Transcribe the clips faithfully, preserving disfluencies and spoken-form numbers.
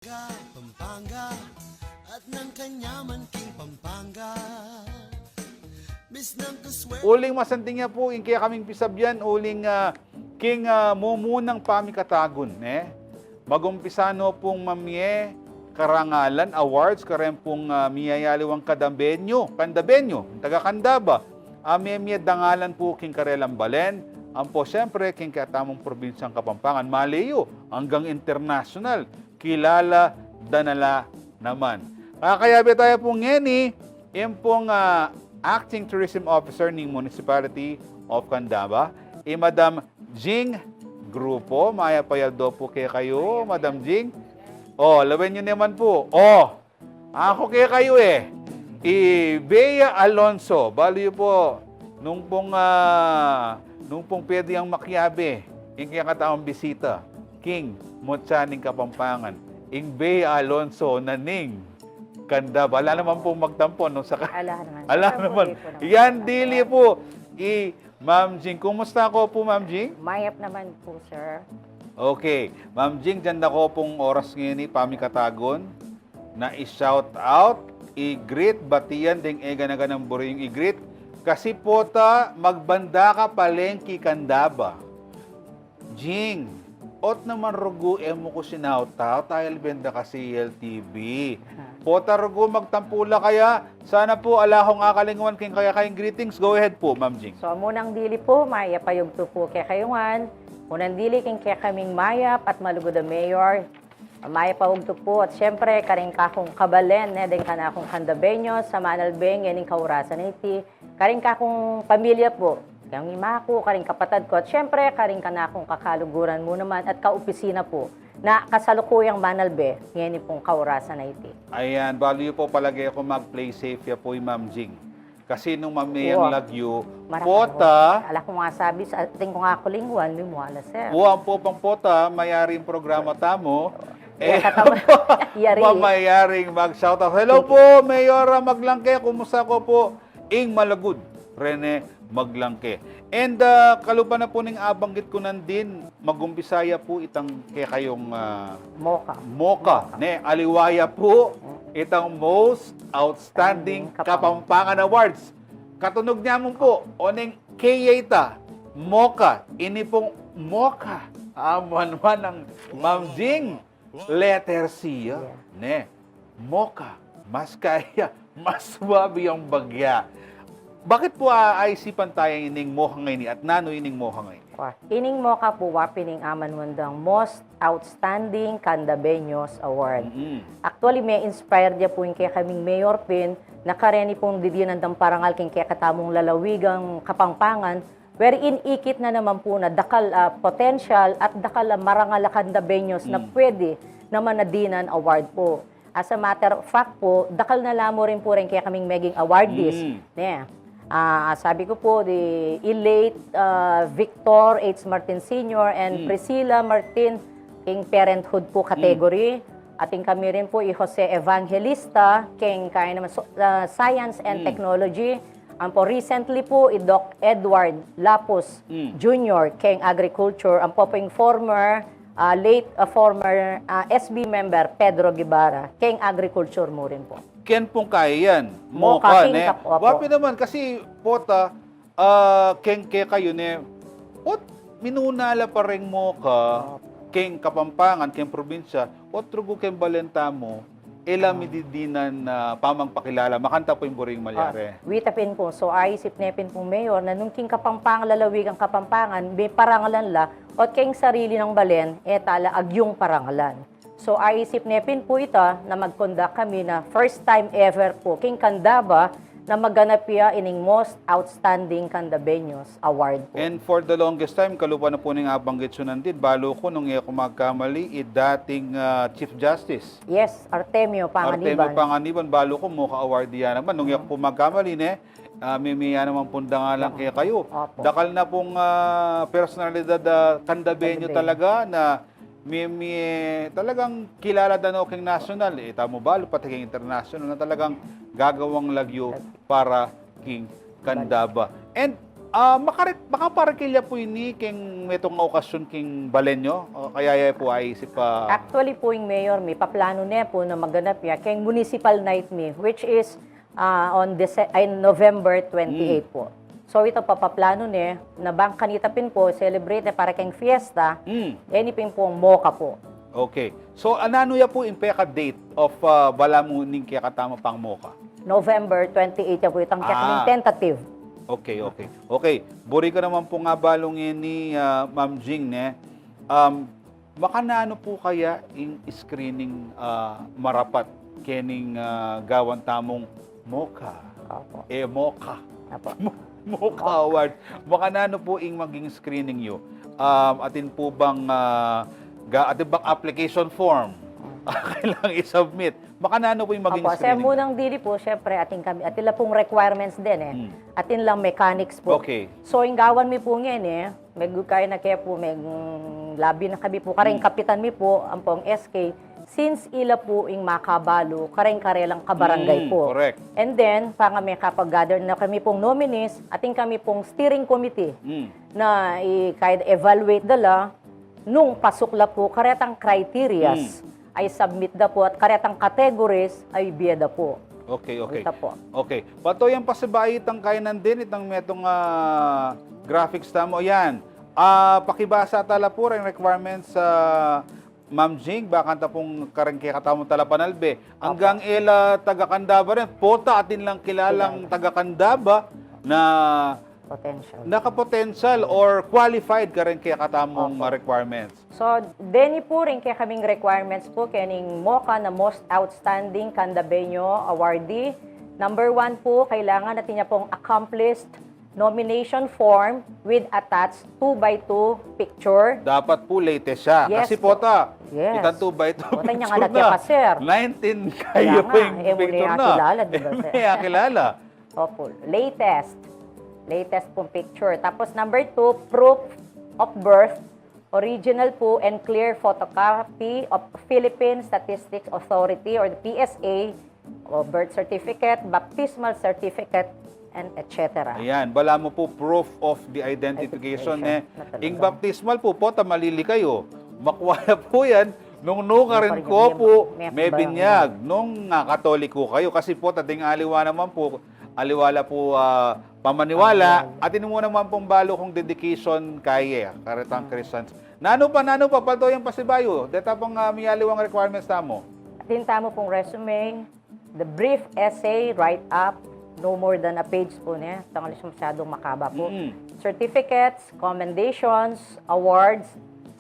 Pampanga, at nang kanyaman king Pampanga. Miss nang kaswe- Uling masanting ya pu ing kekaming pisabyan, uling, ah, king, ah, mumunang pamikatagun, ne? Magumpisa no pung mamie karangalan, awards, karen pung, ah, miyayaliwang Kandabenyo, Kandabenyo, taga Candaba. A, mie, mie dangalan pu king karelang balen, ampo siyempre king katamung probinsyang Kapampangan, maleyu, anggang internasyonal, kilala da na la naman. Kakayabe taya pu ngeni, ing pung, ah, Acting Tourism Officer ning Municipality of Candaba, i Madam Jing Grupo. Mayap a aldo pu kekayu, Madam Jing. O, lawen yu naman pu. O, aku kekayu e. I Bea Alonso, balu yu pu, nung pung, ah, nung pung pwede yang makiabe ing kekataung bisita king mutya ning Kapampangan, ing Bea Alonso na ning Candaba. Ala naman pung magtampo, no? Saka, ala naman. Ala naman. Siyempre, pu, di pu naman. Yan, dili pu. I Ma'am Jing, kumusta ko pu, Ma'am Jing? Mayap naman pu, sir. Okay. Ma'am Jing, dinan da ko pung oras ngeni, pamikatagun, na i-shout out, i-greet, batian deng e gana-ganang buri yung i-greet. Kasi pota, magbanda ka palengki Candaba. Jing, ot naman rugu e mu ku sinautat, ayal benda kasi L T V. Pota rugu, magtampu la kaya. Sana pu ala kung akalingwan king kekayung greetings. Go ahead pu, Ma'am Jing. So, munang dili pu, mayap a yugto pu kekayu ngan. Munang dili king kekaming mayap at malugud a mayor. Mayap a yugto pu, at siyempre, karing kakung kabalen, ne, deng kanakung Candabeños, a manalbe ngening kaurasan a iti, karing kakung pamilya pu, keng ima ku, karing kapatad ku, at siyempre, karing kanakung kakaluguran mu naman at kaopisina pu, na kasalukuyang manalbe ngeni pung kaurasan a iti. Ayan, balu yu pu, palage ku mag-play safe ya pu i Ma'am Jing. Kasi nung mamie yang lagyu, pota, ala kung masabi, sa atin kung aku lingwan, mimwala, sir. Wa pu pang pota, mayaring programa tamu. Iya, e, katamu-, yari. Mamayaring mag-shoutout. Hello pu, Mayor, ah, Maglangke, kumusta ko pu? Ing malugud, Rene Maglangke. And, ah, kalupa na pu ning abanggit ku nandin, magumpisa ya pu itang kekayung, ah, MOCA. MOCA, MOCA, ne, aliwa ya pu itang Most Outstanding Kapampangan Awards. Katunog ne mu pu, oneng K ya ita, MOCA, ini pung MOCA. Amuan-muan nang Ma'am Jing, letter C ya, ne. MOCA, mas kaya, mas suabe yang bagya. Bakit pu a-, aisipan taya ining MOCA ngeni at nanu ining MOCA ngeni? Wa, ining MOCA pu, wa pin ing amanuan dang Most Outstanding Candabeños Award. Mm-mm. Actually, me-inspire ya pu ing kekaming mayor pin, na kareni pung didinan dang parangal king kekatamung lalawigang Kapampangan, wherein ikit na naman pu na dakal a potential at dakal a marangal a Candabeños na pwede naman a dinan award pu. As a matter of fact pu, dakal na la mu rin pu reng kekaming meging awardees. Mm. Ne. Ah, sabi ku pu, di, i late, ah, Victor H Martin Senior and Priscilla Martin, king parenthood pu category. Atin kami rin pu i Jose Evangelista, king kaya naman so-, ah, science and technology. Ampo recently pu, i Doc Edward Lapus Junior, king agriculture. Ampo pu ing former, ah, late, ah, former, ah, S B member Pedro Guevara, king agriculture mu rin pu. Ken pung kaya yan, MOCA, ne? Wa pin naman, kasi pota, ah, keng kekayu ne, ot minuna la pa reng MOCA keng Kapampangan, keng probinsya, ot rugu keng balen tamu, e la mi didinan a pamagpakilala, makanita pu ing buring malyari. Wita pin pu, so aisip ne pin pung mayor na nung king Kapampangan, lalawigang Kapampangan, meparangalan la, ot keng sarili nang balen, e ta la agyung parangalan. So aisip ne pin pu ita na mag-conduct kami na first time ever pu king Candaba na maganap ya ining Most Outstanding Candabeños Award pu. And for the longest time, kalupa na pu ning abanggit yu nandin, balu ku nung e ku magkamali, i dating, ah, Chief Justice. Yes, Artemio Panganiban. Artemio Panganiban, balu ku MOCA award ya naman. Nung e ku pu magkamali, ne, ah, mimie ya naman pung dangalan kekayu. Opo. Dakal na pung, ah, personalidad, ah, Candabeño talaga na mimie talagang kilala da no keng nasyonal, e, tamu balu, pati keng internasyonal na talagang gagawang lagyu para king Candaba. And Ah, makarik-, makaparakil ya pu ini keng metung a okasyon keng balen yu? O kaya ya pu aisip pa? Actually pu, ing mayor mi, paplanu ne pu na maganap ya keng municipal night mi, which is, ah, on Dece-, ay, November twenty-eight pu. So, ita papaplanu ne, na bang kanita pin pu, celebrate ne para keng fiesta, ini pin pu MOCA pu. Okay. So, ananu ya pu ing peka-date of, ah, balamu ning kekatamu pang MOCA? November twenty-eight ya pu itang kekning tentative. Okay, okay. Okay. Buri ku naman pung abalu ngeni, ah, Ma'am Jing, ne? Um, makananu pu kaya ing screening, ah, marapat kening, ah, gawan tamung MOCA? Opo. E, MOCA. Opo. Mo-, MOCA Award. Makananu pu ing maging screening yu? Um, atin pu bang, ah, ga-, atin bang application form kailangan i-submit? Makananu pu ing maging screening? Opo, sir, munang dili pu, syempre, atin kami, atin la pung requirements din, e. Atin lang mechanics pu. Okay. So, ing gawan mi pu ngeni, e, megugkaya na ke pu, meg-, labi na kami pu kareng kapitan mi pu, ampong S K, since ila pu ing makabalu kareng karelang kabarangay pu. Correct. And then, panga mekapag-gather na kami pung nominees, atin kami pung steering committee na i-, kahit evaluate da la, nung pasuk la pu karetang criterias, ay submit da pu, at karetang categories ay bie da pu. Okay, okay. Ita pu. Okay. Patuyan pasibayu itang kainan din, itang metung, ah, graphics tamu. Ayan. Ah, pakibasa tala pu reng requirements, ah, Ma'am Jing, bakanta pung kareng kekatamung talapanalbe. Opo. Anggang e la taga-Candaba rin, pota atin lang kilalang taga-Candaba na potential, naka-potential or qualified kareng kekatamung, ah, requirements. So, deni pu rin kekaming requirements pu kening MOCA na Most Outstanding Candabeño Awardee. Number one pu, kailangan atin ya pung accomplished nomination form with attached two by two picture. Dapat pu latest ya. Yes pu. Kasi pota, itang two by two picture na. Pota, nya nga na, nineteen kayu pu ing picture na. E mu na kilala, di ba, sir? E mu na kilala. Opo, latest. Latest pung picture. Tapos number two, proof of birth, original pu and clear photocopy of Philippine Statistics Authority or the P S A, o birth certificate, baptismal certificate, and et cetera. Ayan, balamu pu proof of the identification, e. Ing baptismal pu, pota malili kayu, makua na pu yan nung nukarin ko pu mebinyag, nung, ah, Katoliko kayu, kasi pota ding aliwa naman pu, aliwa la pu, ah, pamaniwala, atin mu naman pung balu kung dedication kaya karetang Christians. Nanu pa, nanu pa, patuyan pasibayu, deta pung, ah, miyaliwang requirements tamu. Atin tamu pung resume, the brief essay write-up, no more than a page pu, ne? Tangali siya masyadong makaba pu. Certificates, commendations, awards,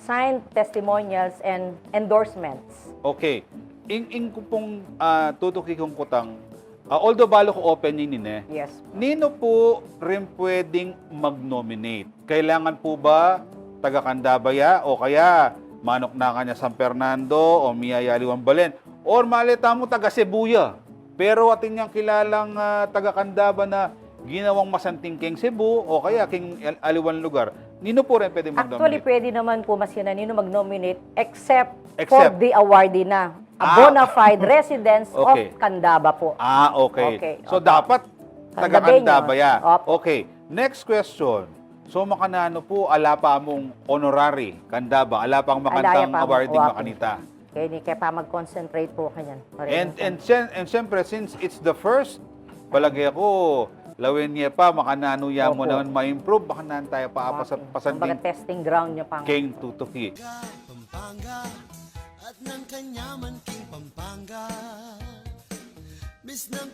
signed testimonials, and endorsements. Okay. Ing, ing ku pung, ah, tutuki kung kutang, ah, although balu ku open ini, ne? Yes. Ninu pu rin pwedeng mag-nominate? Kailangan pu ba taga-Candaba ya? O kaya, manuknakan ya San Fernando o miyayaliwang balen? Or malita mu taga-Cebu ya, pero atin yang kilalang, ah, taga-Candaba na ginawang masanting keng Cebu o kaya keng al-, aliwang lugar. Ninu pu rin pwede mag-nominate? Actually, pwede naman pu, mas yan, ninu mag-nominate except for the awardee na a bona fide residents of Candaba pu. Ah, okay. So, dapat taga-Candaba ya. Opo. Okay. Next question. So, makananu pu, ala pa mung honorary Candaba, ala pang makantang awarding makanita? Keni ke pa mag-concentrate pu kanyan. And, and, syen-, and syempre, since it's the first, palage ku, lawen ye pa, makananu ya mu naman ma-improve, makananu taya pa, ah, pasanding. Kumbaga, testing ground nya pa. Keng tutuki. Pampanga, at nang kanyaman king Pampanga. Miss ng